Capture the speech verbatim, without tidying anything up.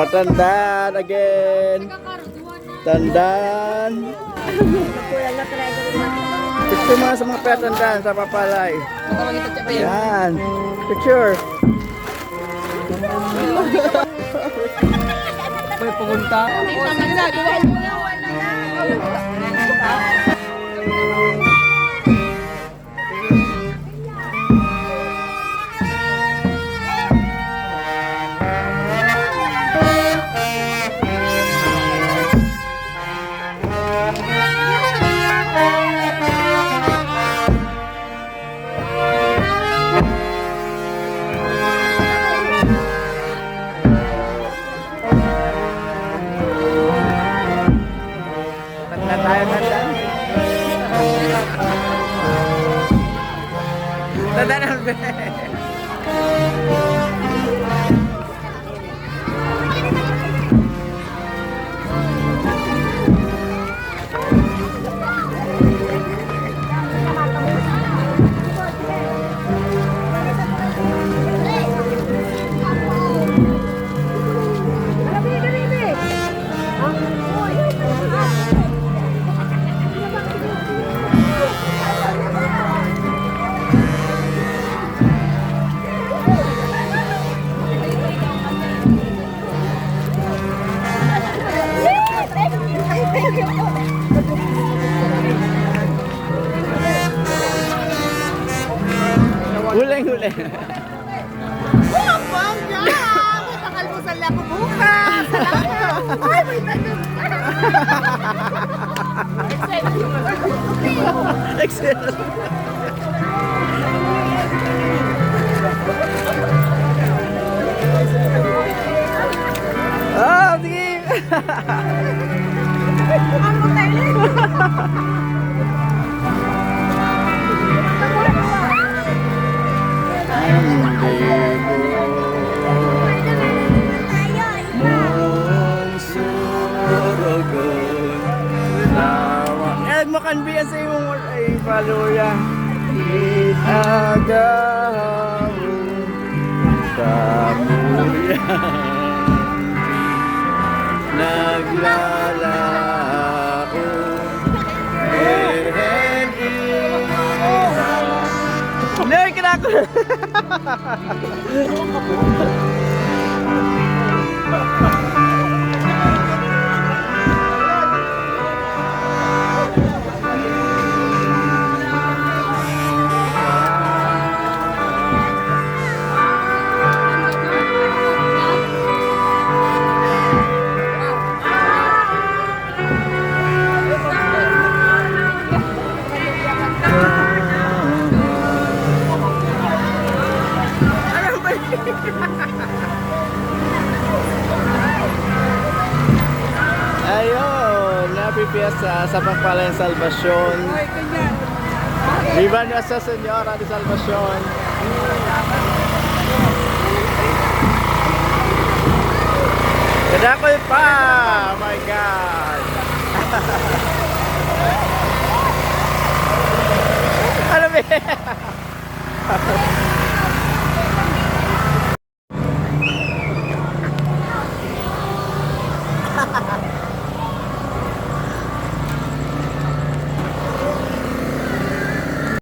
Tandan again. Tandan. Picture mga sa mga payatandan sa papalay. Yan. Picture. May pumunta. Tanda tayo, tanda. Tanda na, be. Huling-huli. Oh, bongga! Magpakalmusal na ako bukas. Salamat. Ay, may tanong. Excel. Ah, sige. Ang tayo. Ang libo mong surugon. Add mo kan B S A mo ay follow ya. Agahon. Kamuyan naglalako, Birhen Ina. Nay, kinako. Ayun, happy fiesta sa pagpalang Salvacion. Viva Nuestra Señora de Salvacion. Kadakol pa! Oh my God! Ano ba?